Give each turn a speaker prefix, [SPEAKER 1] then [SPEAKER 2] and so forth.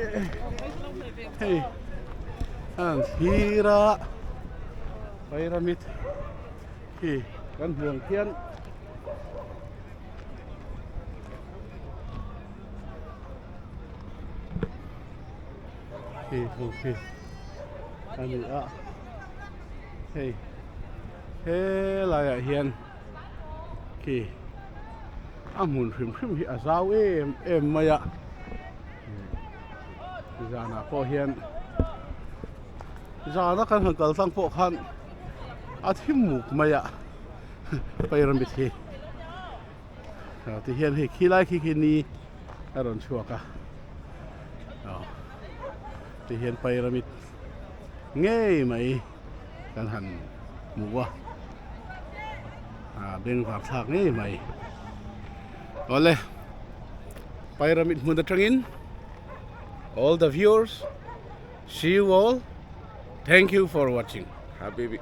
[SPEAKER 1] Hei an thlir a pyramid khi kan hmu ang khian khi hmu khi a ni a hei helaiah hian khi a hmun hrim hrim hi a zau em em mai a zanah pawh hian zana kan han kal tlang pawh khan a thim muk mai a pyramid hi ti hian hei khilai khi khi ni a rawn chhuak a ti hian pyramid ngei mai kan han hmu a ah bengvar thlak ngei mai awle pyramid hmun atangin all the viewers see you all thank you for watching
[SPEAKER 2] habibi.